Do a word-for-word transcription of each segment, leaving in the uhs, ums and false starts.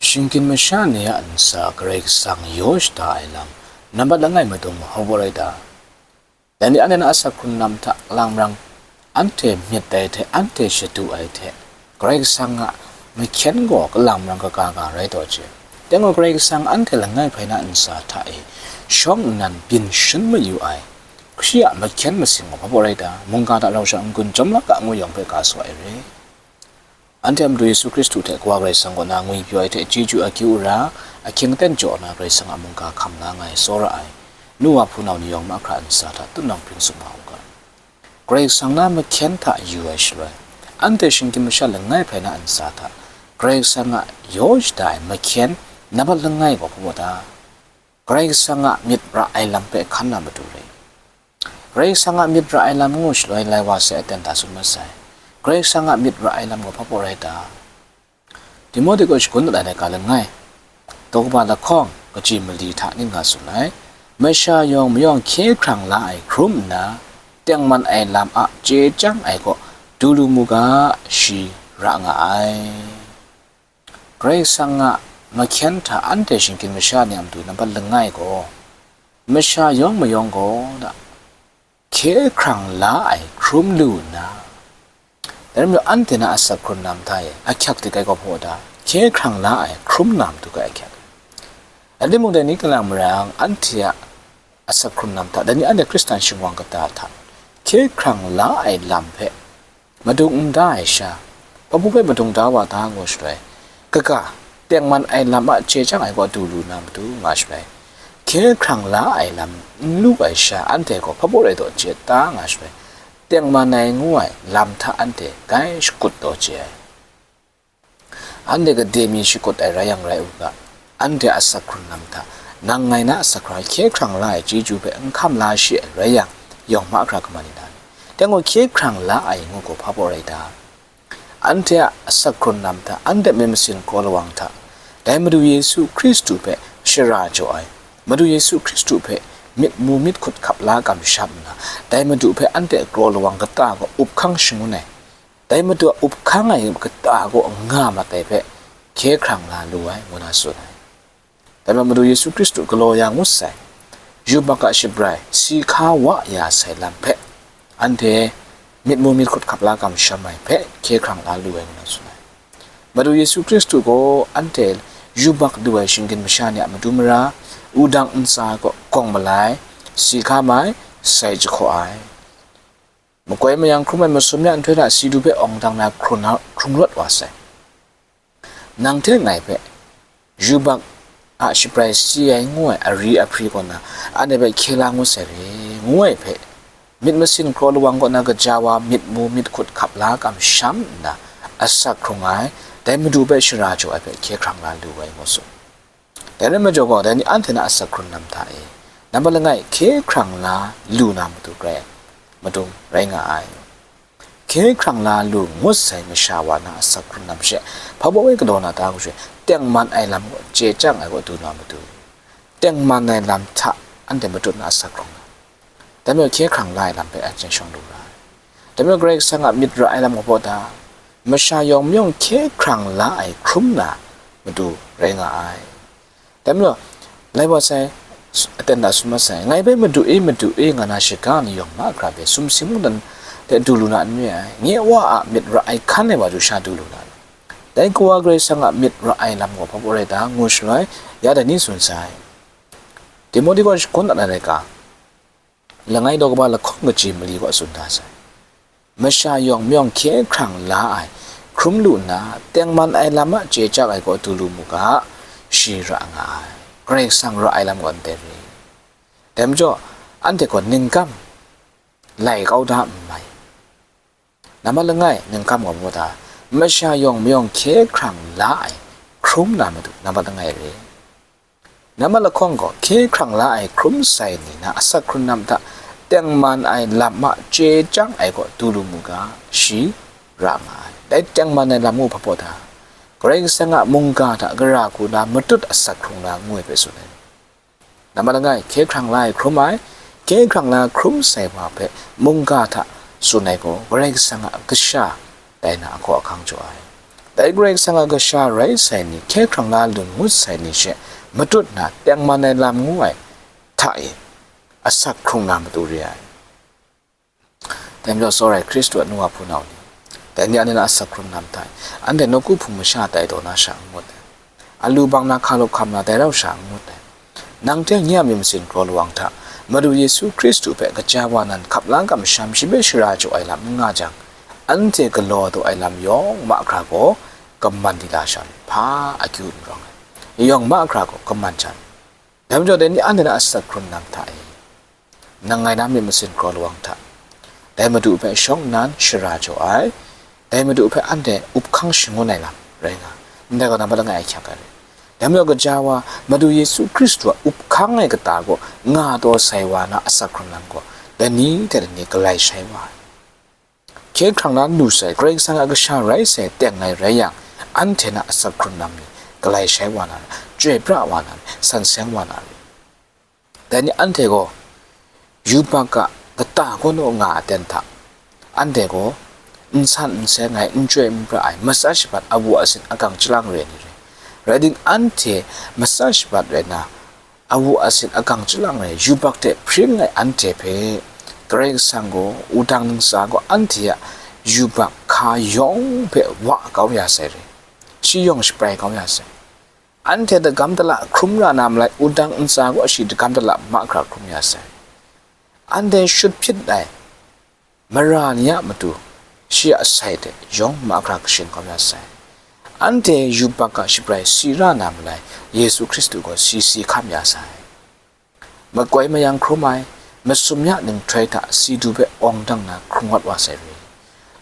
Shinggyim masha ni a ntsa Karai Kasang yaw shada ai lam, nambat langai madung hpaw rai ta? Dai ni anhte na asak hkrung lam hta, kalang marang, anhte myit ai hte, anhte shadu ai hte, Karai Kasang a mahkyen gaw kalang marang kaga ga rai taw hte, dai gaw Karai Kasang anhte langai hpai na ntsa hta e shawng nnan byin shin mayu ai, shi a mahkyen masing gaw hpaw rai ta? Mungga hta rau sha n-gun chyawm la ga ngu yawng hpe ga saw ai re. Anhte a Madu Yesu Hkristu hte Kawa Karai Kasang kaw na ngwipyaw ai hte chyeju akyu ara, ahkying aten jaw na Karai Kasang a mungga hkam la nga ai tsawra ai, nu wa hpunau ni yawng mahkra ntsa hta tutnawng hpring sum nga u ga. Karai Kasang na mahkyen hta yu ai shaloi, anhte shinggyim masha langai hpai na ntsa hta Karai Kasang a yaw shada ai mahkyen nambat langai gaw hpaw ta? Karai Kasang a myit ra ai lam hpe hkan na matu re. Karai Kasang a myit ra ai lam ngu shaloi lai wa sai aten hta tsun masai. Karai Kasang a myit ra ai lam gaw hpaw rai ta? Timohti kaw shagun dat ai laika langai, daw kaba lahkawng kaji mali hta ning nga tsun ai, masha yawng mayawng hkye hkrang la ai hkrum nna, tengman ai lam a chye chyang ai kaw du lu mu ga, shi ra nga ai. Karai Kasang a mahkyen hta anhte shinggyim masha ni a matu nambat langai gaw, masha yawng mayawng gaw da, hkye hkrang la ai hkrum lu nna, dai rai majaw, anhte na asak hkrung lam hta e ahkyak dik ai gaw hpaw ta? Hkye hkrang la ai hkrum na matu ga ahkyak. Rai timung, dai ni kalang marang anhte a asak hkrung lam hta, dai ni anhte Hkristan shingwang kata hta hkye hkrang la ai lam hpe madung n da ai sha, hpabu hpe madung da wa ta ngu shaloi, kaga, tengman ai lam a chye chyang ai kaw du lu na matu nga shaloi, hkye hkrang la ai lam n lu ai sha, anhte gaw hpabu rai taw chye ta nga shaloi, tengman ai ngu ai lam hta anhte grai shakut taw chye ai. Anhte gade mi shakut ai rai yang rai u ga, anhte a asak hkrung lam hta, nang ngai na asak hkrung hkye hkrang la ai chyeju hpe n hkam la shi ai rai yang, yawng mahkra kaman ni na ni? Dai gaw hkye hkrang la ai ngu gaw hpaw rai ta? Anhte a asak hkrung lam hta, anhte myit masin kraw lawang hta, dai Madu Yesu Hkristu hpe shara jaw ai, Madu Yesu Hkristu hpe myit mu myit hkut hkap la kamsham nna, dai Madu hpe anhte kraw lawang kata gaw up hkang shangun ai, dai Madu a up hkang ai kata gaw nga mat ai hpe hkye hkrang la lu ai, ngu na tsun ai. Dai majaw Madu Yesu Hkristu galaw ya ngut sai, yubak a shabrai si hka wa ya sai lam hpe, anhte myit mu myit hkut hkap la kamsham ai hpe hkye hkrang la lu ai, ngu na tsun ai. Madu Yesu Hkristu gaw anhte yubak du ai shinggyim masha ni a matu mara, wudang ntsa gaw gawng malai, si hka mai, sai jahkaw ai, makoi mayang hkrum ai masum ya nhtoi hta si du hpe awng dang na hkrung na, hkrung rawt wa sai. Nang hte ngai hpe, yubak a shabrai si ai ngu ai ari ahpri kaw na, anhte hpe hkye la ngut sai re, ngu ai hpe, myit masin kraw lawang kaw na gaja wa myit mu myit hkut hkap la kamsham nna, asak hkrung ai, dai Madu hpe shara jaw ai hpe hkye hkrang la lu ai, ngu tsun. Dai rai majaw gaw, dai ni anhte na asak hkrung lam hta e, nambat langai hkye hkrang la lu na matu grai, madung rai nga ai. Hkye hkrang la lu ngut sai masha wa na asak hkrung lam she, hpa baw e galaw na ta ngu she, tengman ai lam gaw chye chyang ai kaw du na matu, tengman ai lam hta anhte matut na asak hkrung lam, dai majaw hkye hkrang la ai lam hpe anhte shawng lu ra ai. Dai majaw Karai Kasang a myit ra ai lam gaw hpaw ta? Masha yawng mayawng hkye hkrang la ai hkrum na matu rai nga ai. Dai majaw, lai wa sai, aten da tsun mat sai, ngai hpe Madu e, Madu e, nga na shaga ni yawng mahkra hpe sumsing mungdan hte du lu na n re ai, nye Wa a myit ra ai hkan ai wa du sha du lu na, dai Kawa Karai Kasang a myit ra ai lam gaw hpa baw rai ta? Ngu shaloi, ya dai ni tsun sai. Timohti gaw shagun dat ai laika, langai daw kaba lahkawng kaji mali gaw tsun da sai. Masha yawng mayawng hkye hkrang la ai, hkrum lu nna, tengman ai lam a chye chyang ai kaw du lu mu ga, shi ra nga ai. Karai Kasang ra ai lam gaw ndai re. Dai majaw, anhte gaw ningkam lai kau da n mai. Nambat langai, ningkam gaw mu da, masha yawng mayawng hkye hkrang la ai, hkrum na matu, nambat langai re. Nambat lahkawng gaw, hkye hkrang la ai hkrum sai ni na asak hkrung lam hta, tengman ai lam a chye chyang ai kaw du lu mu ga, shi ra nga ai. Dai tengman ai lam ngu hpa baw ta? Karai Kasang a mungga hta gara hku na matut asak hkrung la ngu ai hpe tsun ai. Nambat langai, hkye hkrang la ai hkrum ai, hkye hkrang la hkrum sai wa hpe mungga hta tsun ai gaw, Karai Kasang a kasha tai na ahkaw ahkang jaw ai. Dai Karai Kasang a kasha rai sai ni, hkye hkrang la lu ngut sai ni she matut na tengman ai lam ngu ai hta e asak hkrung na matu re ai. Dai majaw tsawra ai Hkristu a nu wa hpunau ni, dai ni anhte na asak hkrung na mata e, anhte nawku hpung masha tai taw na sha n ngut ai, alu bang na hka lawk hkam na tai rau sha n ngut ai. Nang hte nye a myit masin kraw lawang hta Madu Yesu Hkristu hpe kaja wa nan hkap la kamsham shi hpe shara jaw ai lam n nga jang, anhte galaw daw ai lam yawng mahkra gaw kaman di la sha myit, hpa akyu n rawng ai, yawng mahkra gaw kaman jang. Dai majaw dai ni anhte na asak hkrung na mata e, nang ngai na myit masin kraw lawang hta, dai Madu hpe shawng nnan shara jaw ai, dai Madu hpe anhte up hkang shangun ai lam rai nga, ndai gaw nambat langai a ahkyak ai rai. Dai majaw gaja wa Madu Yesu Hkristu a up hkang ai kata gaw nga taw sai wa na asak hkrung lam gaw, dai ni hte dai ni galai shai wa ai. Hkye hkrang la lu sai, Karai Kasang a kasha rai sai teng ai rai yang, anhte na asak hkrung lam ni galai shai wa na re, chyoi pra wa na re, san seng wa na re. Dai ni anhte gaw yubak a kata kaw naw nga a ten hta, anhte gaw n san n seng ai, n chyoi n pra ai, matsat shabat awu asin akang chyalang re ni re. Rai tim, anhte matsat shabat rai na, awu asin akang chyalang ai yubak hte hpring ai anhte hpe, Karai Kasang gaw, wudang ntsa gaw anhte a yubak hka yawng hpe wa kau ya sai re, shi yawng shaprai kau ya sai. Anhte dagam dala hkrum ra na malai, wudang ntsa gaw shi dagam dala mahkra hkrum ya sai. Anhte shut hpyit ai mara ni a matu, shi a sai hte yawng mahkra kashin kau ya sai. Anhte yubak a shaprai si ra na malai, Yesu Hkristu gaw si si hkam ya sai. Makoi mayang hkrum ai, masum ya ninghtoi hta si du hpe awng dang na hkrung wat wa sai re.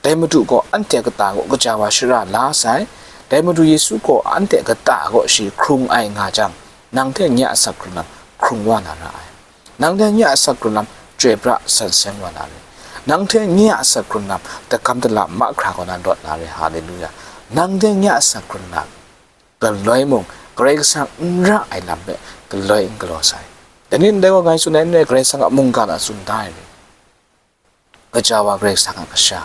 Dai Madu gaw anhte kata gaw kaja wa shara la sai. Dai Madu Yesu gaw anhte kata gaw shi hkrung ai nga jang, nang hte nye a asak hkrung lam hkrung wa na ra ai. Nang hte nye a asak hkrung lam chyoi pra san seng wa na re. Nang hte nye a asak hkrung lam dagam dala mahkra kaw na rawt na re. Haleluya. Nang hte nye a asak hkrung lam galoi mung, Karai Kasang n ra ai lam hpe galoi n galaw sai. Dai ni ndai gaw ngai tsun ai n rai, Karai Kasang a mungga na tsun da ai ni. Gaja wa Karai Kasang a kasha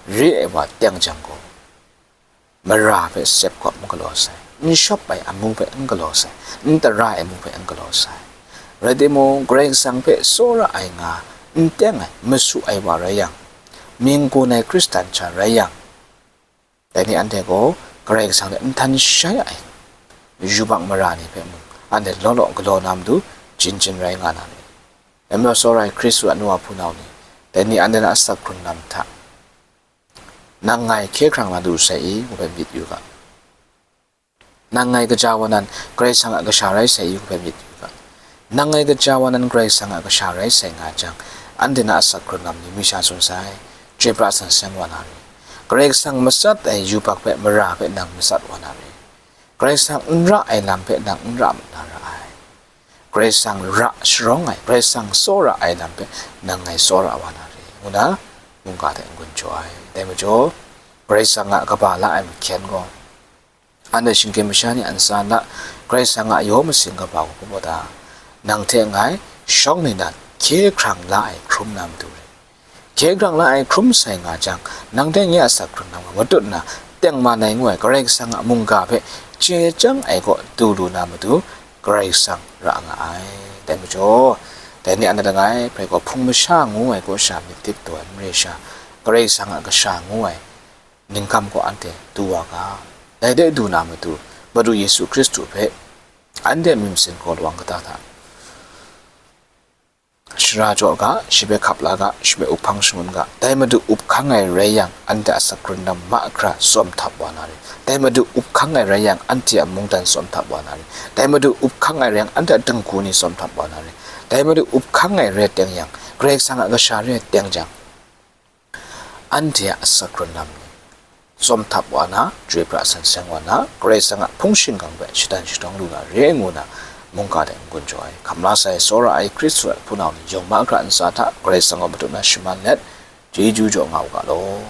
re ai wa teng jang gaw, mara hpe sep kawp n galaw sai, n shawp ai amu hpe n galaw sai, n tara ai amu hpe n galaw sai. Rai timung, Karai Kasang hpe tsawra ai nga n teng ai, masu ai wa rai yang, mying gun ai Hkristan sha rai yang, dai ni anhte gaw Karai Kasang hte n htan shai ai yubak mara ni hpe mung, anhte law law galaw na matu, jin jin rai nga na ni? Dai majaw tsawra ai Hkristu a nu wa hpunau ni, dai ni anhte na asak hkrung lam hta, nang ngai hkye hkrang na du sai i? Ngu hpe myit yu ga. Nang ngai gaja wa nan Karai Kasang a kasha rai sai i? Ngu hpe myit yu ga. Nang ngai gaja wa nan Karai Kasang a kasha rai sai nga jang, anhte na asak hkrung lam ni mi sha tsun sai, chyoi pra san seng wa na re. Karai Kasang matsat ai yubak hpe, mara hpe nang matsat wa na re. Karai Kasang n ra ai lam hpe nang n ra mat na ra ai. Karai Kasang ra sharawng ai, Karai Kasang tsawra ai lam hpe nang ngai tsawra wa na re, ngu na mungga hte n-gun jaw ai. Dai majaw, Karai Kasang a kaba la ai mahkyen gaw, anhte shinggyim masha ni a ntsa na Karai Kasang a yaw masin kaba gaw hkum wa ta? Nang hte ngai shawng nnan hkye hkrang la ai hkrum na matu re. Hkye hkrang la ai hkrum sai nga jang, nang hte nye a asak hkrung lam gaw matut nna, tengman ai ngu ai Karai Kasang a mungga hpe chye chyang ai kaw du lu na matu, Karai Kasang ra nga ai. Dai majaw, dai ni anhte langai hpe gaw hpung masha ngu ai kaw sha myit dip taw ai mare sha, Karai Kasang a kasha ngu ai ningkam gaw anhte du wa ga. Dai de du na matu, Madu Yesu Hkristu hpe anhte myit masin kraw lawang kata hta shara jaw ga, shi hpe hkap la ga, shi hpe up hpang shangun ga. Dai Madu up hkang ai rai yang, anhte a asak hkrung lam mahkra tsawm htap wa na re. Dai Madu up hkang ai rai yang, anhte a mungdan tsawm htap wa na re. Dai Madu up hkang ai rai yang, anhte a dingku ni tsawm htap wa na re. Dai Madu up hkang ai rai teng yang, Karai Kasang a kasha rai teng jang, anhte a asak hkrung lam ni tsawm htap wa na, chyoi pra san seng wa na, Karai Kasang a hpung shingkang hpe shatan shahtawng lu na re ngu na, mungga hte n-gun jaw ai. Hkam la sai tsawra ai Hkristu a hpunau ni yawng mahkra ntsa hta Karai Kasang gaw matut na shaman let, chyeju jaw nga u ga law.